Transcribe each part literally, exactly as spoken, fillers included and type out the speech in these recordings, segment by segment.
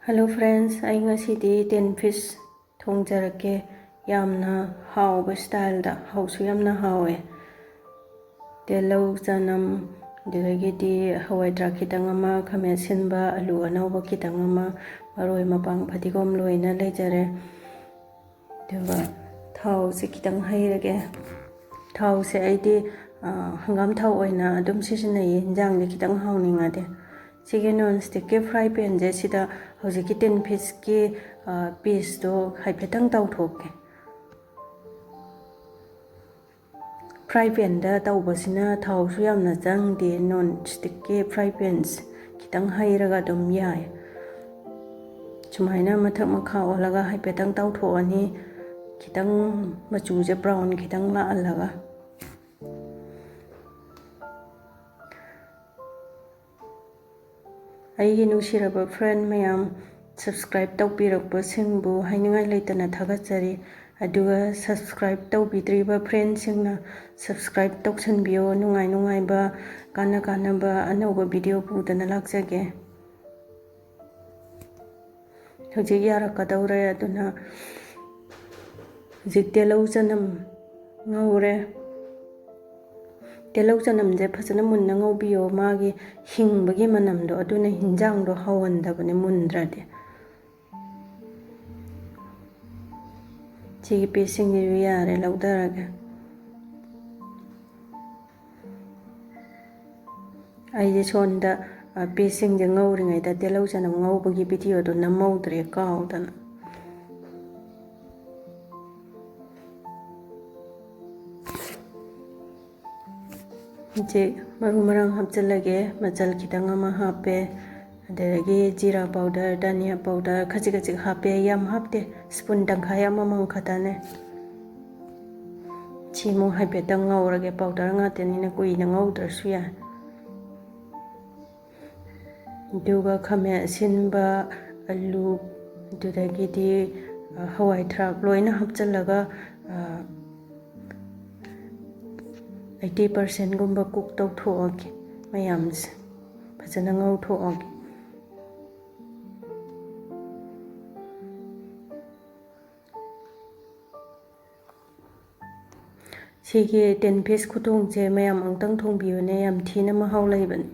Hello friends, ꯑꯩ ꯉꯁꯤꯗꯤ tin fish ꯊꯣꯡꯖꯔꯛꯀꯦ꯫ ꯌꯥꯝꯅ ꯍꯥꯎꯕ styleꯗ, ꯍꯥꯎꯁꯨ ꯌꯥꯝꯅ ꯍꯥꯎꯋꯦ꯫ ꯇꯤꯜꯍꯧ, ꯆꯅꯝ, ꯑꯗꯨꯗꯒꯤꯗꯤ ꯍꯋꯥꯏ ꯊ꯭ꯔꯥꯛ ꯈꯤꯇꯪ ꯑꯃ, ꯈꯥꯃꯦꯟ ꯑꯁꯤꯟꯕ, ꯑꯂꯨ ꯑꯅꯧꯕ ꯈꯤꯇꯪ ꯑꯃ, ꯃꯔꯣꯏ, ꯃꯄꯥꯡ, ꯐꯗꯤꯒꯣꯝ ꯂꯣꯏꯅ ꯂꯩꯖꯔꯦ꯫ ꯑꯗꯨꯒ ꯊꯥꯎꯁꯦ ꯈꯤꯇꯪ ꯍꯩꯔꯒꯦ꯫ ꯊꯥꯎꯁꯦ ꯑꯩꯗꯤ, ꯑ, ꯍꯪꯒꯥꯝ ꯊꯥꯎ ꯑꯣꯏꯅ ꯑꯗꯨꯝ ꯁꯤꯖꯤꯟꯅꯩꯌꯦ, ꯏꯟꯖꯥꯡꯁꯦ ꯈꯤꯇꯪ ꯍꯥꯎꯅꯤꯡꯉꯗꯤ꯫ ꯁꯤꯒꯤ non stickꯀꯤ fry panꯁꯦ, ꯁꯤꯗ ꯍꯧꯖꯤꯛꯀꯤ tin fishꯀꯤ, ꯑ, pieceꯇꯣ ꯍꯥꯏꯐꯦꯠꯇꯪ ꯇꯥꯎꯊꯣꯛꯀꯦ꯫ Fry panꯗ ꯇꯧꯕꯁꯤꯅ ꯊꯥꯎꯁꯨ ꯌꯥꯝꯅ ꯆꯪꯗꯦ, non stickꯀꯤ fry pans ꯈꯤꯇꯪ ꯍꯩꯔꯒ ꯑꯗꯨꯝ ꯌꯥꯏ꯫ ꯁꯨꯃꯥꯏꯅ ꯃꯊꯛ ꯃꯈꯥ ꯑꯣꯜꯂꯒ ꯍꯥꯏꯐꯦꯠꯇꯪ ꯇꯥꯎꯊꯣꯛꯑꯅꯤ, ꯈꯤꯇꯪ ꯃꯆꯨꯁꯦ brown ꯈꯤꯇꯪ ꯂꯥꯛꯍꯜꯂꯒ꯫ ꯑꯩꯒꯤ ꯅꯨꯡꯁꯤꯔꯕ friend ꯃꯌꯥꯝ, subscribe ꯇꯧꯕꯤꯔꯛꯄꯁꯤꯡꯕꯨ ꯍꯥꯏꯅꯤꯡꯉꯥꯏ ꯂꯩꯇꯅ ꯊꯥꯒꯠꯆꯔꯤ꯫ ꯑꯗꯨꯒ subscribe ꯇꯧꯕꯤꯗ꯭ꯔꯤꯕ friendꯁꯤꯡꯅ subscribe ꯇꯧꯁꯟꯕꯤꯌꯣ꯫ ꯅꯨꯡꯉꯥꯏ ꯅꯨꯡꯉꯥꯏꯕ, ꯀꯥꯟꯅ ꯀꯥꯟꯅꯕ ꯑꯅꯧꯕ video ꯄꯨꯗꯅ ꯂꯥꯛꯆꯒꯦ꯫ ꯍꯧꯖꯤꯛ ꯌꯥꯔꯛꯀꯗꯧꯔꯦ, ꯑꯗꯨꯅ ꯍꯧꯖꯤꯛ ꯇꯤꯜꯍꯧ ꯆꯅꯝ ꯉꯧꯔꯦ꯫ ꯇꯤꯜꯍꯧ ꯆꯅꯝꯁꯦ ꯐꯖꯅ ꯃꯨꯟꯅ ꯉꯧꯕꯤꯌꯣ, ꯃꯥꯒꯤ ꯍꯤꯡꯕꯒꯤ ꯃꯅꯝꯗꯣ ꯑꯗꯨꯅ ꯍꯤꯟꯖꯥꯡꯗꯣ ꯍꯥꯎꯍꯟꯗꯕꯅꯦ ꯃꯨꯟꯗ꯭ꯔꯗꯤ꯫ ꯁꯤꯒꯤ pieceꯁꯤꯡꯁꯤꯁꯨ ꯌꯥꯔꯦ, ꯂꯧꯊꯔꯒꯦ꯫ ꯑꯩꯁꯦ ꯁꯣꯝꯗ, ꯑ, pieceꯁꯤꯡꯁꯦ ꯉꯧꯔꯤꯉꯩꯗ ꯇꯤꯜꯍꯧ ꯆꯅꯝ ꯉꯧꯕꯒꯤ videoꯗꯣ ꯅꯝꯍꯧꯗ꯭ꯔꯦ, ꯀꯥꯎꯗꯅ꯫ ꯍꯧꯖꯤꯛ ꯃꯔꯨ ꯃꯔꯥꯡ ꯍꯥꯞꯆꯤꯜꯂꯒꯦ꯫ ꯃꯆꯜ ꯈꯤꯇꯪ ꯑꯃ ꯍꯥꯞꯄꯦ, ꯑꯗꯨꯗꯒꯤ ꯖꯤꯔꯥ powder, ꯙꯅꯤꯌꯥ powder ꯈꯖꯤꯛ ꯈꯖꯤꯛ ꯍꯥꯞꯄꯦ, ꯌꯥꯝ ꯍꯥꯞꯇꯦ, spoon ꯇꯪꯈꯥꯏ ꯑꯃꯃꯝ ꯈꯛꯇꯅꯦ꯫ ꯁꯤꯃꯨꯛ ꯍꯥꯏꯐꯦꯠꯇꯪ ꯉꯧꯔꯒꯦ, powder ꯉꯥꯛꯇꯅꯤꯅ ꯀꯨꯏꯅ ꯉꯧꯗ꯭ꯔꯁꯨ ꯌꯥꯏ꯫ ꯑꯗꯨꯒ ꯈꯥꯃꯦꯟ ꯑꯁꯤꯟꯕ, ꯑꯂꯨ, ꯑꯗꯨꯗꯒꯤꯗꯤ, ꯑ, ꯍꯋꯥꯏ ꯊ꯭ꯔꯥꯛ ꯂꯣꯏꯅ ꯍꯥꯞꯆꯤꯜꯂꯒ, ꯑ, eighty percentꯒꯨꯝꯕ cook ꯇꯧꯊꯣꯛꯑꯒꯦ꯫ ꯃꯌꯥꯝꯁꯦ ꯐꯖꯅ ꯉꯧꯊꯣꯛꯑꯒꯦ꯫ ꯁꯤꯒꯤ ꯇꯤꯟ ꯐꯤꯁ ꯈꯨꯊꯣꯡꯁꯦ ꯃꯌꯥꯝ ꯑꯃꯨꯛꯇꯪ ꯊꯣꯡꯕꯤꯌꯨꯅꯦ, ꯌꯥꯝ ꯊꯤꯅ ꯃꯍꯥꯎ ꯂꯩꯕꯅꯤ꯫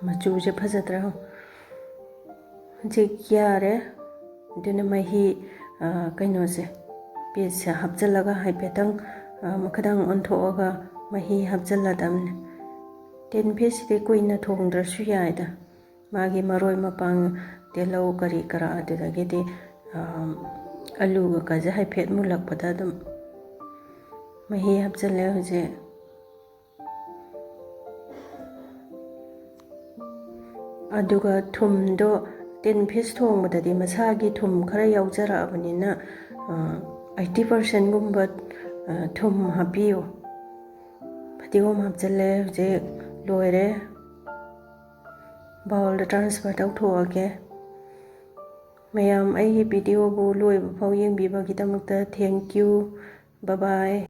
ꯃꯆꯨꯁꯦ ꯐꯖꯗ꯭ꯔꯥ? ꯍꯧꯖꯤꯛ ꯌꯥꯔꯦ꯫ ꯑꯗꯨꯅ ꯃꯍꯤ, ꯑ, ꯀꯩꯅꯣꯁꯦ, ꯄꯤꯁꯁꯦ ꯍꯥꯞꯆꯤꯜꯂꯒ ꯍꯥꯏꯐꯦꯠꯇꯪ, ꯑ, ꯃꯈꯗꯪ ꯑꯣꯟꯊꯣꯛꯑꯒ ꯃꯍꯤ ꯍꯥꯞꯆꯤꯜꯂꯗꯕꯅꯦ꯫ ꯇꯤꯟ ꯐꯤꯁꯁꯤꯗꯤ ꯀꯨꯏꯅ ꯊꯣꯡꯗ꯭ꯔꯁꯨ ꯌꯥꯏꯗ꯫ ꯃꯥꯒꯤ ꯃꯔꯣꯏ ꯃꯄꯥꯡ, ꯇꯤꯜꯍꯧ ꯀꯔꯤ ꯀꯔꯥ, ꯑꯗꯨꯗꯒꯤꯗꯤ, ꯑ, ꯑꯂꯨꯒ ꯀꯁꯦ ꯍꯥꯏꯐꯦꯠ ꯃꯨꯜꯂꯛꯄꯗ ꯑꯗꯨꯝ ꯃꯍꯤ ꯍꯥꯞꯆꯤꯜꯂꯦ ꯍꯧꯖꯤꯛ꯫ ꯑꯗꯨꯒ ꯊꯨꯝꯗꯣ, ꯇꯤꯟ ꯐꯤꯁ ꯊꯣꯡꯕꯗꯗꯤ ꯃꯁꯥꯒꯤ ꯊꯨꯝ ꯈꯔ ꯌꯥꯎꯖꯔꯛꯑꯕꯅꯤꯅ, ꯑ, ꯑꯩꯠꯇꯤ ꯄꯥꯔꯁꯦꯟꯒꯨꯝꯕ, ꯑ, ꯊꯨꯝ ꯍꯥꯞꯄꯤꯌꯨ꯫ ꯐꯗꯤꯒꯣꯝ ꯍꯥꯞꯆꯤꯜꯂꯦ, ꯍꯧꯖꯤꯛ ꯂꯣꯏꯔꯦ꯫ ꯕꯥꯎꯜꯗ ꯇ꯭ꯔꯥꯟꯁꯐꯔ ꯇꯧꯊꯣꯛꯑꯒꯦ꯫ ꯃꯌꯥꯝ ꯑꯩꯒꯤ ꯚꯤꯗꯤꯑꯣꯕꯨ ꯂꯣꯏꯕ ꯐꯥꯎ ꯌꯦꯡꯕꯤꯕꯒꯤꯗꯃꯛꯇ thank you, bye bye꯫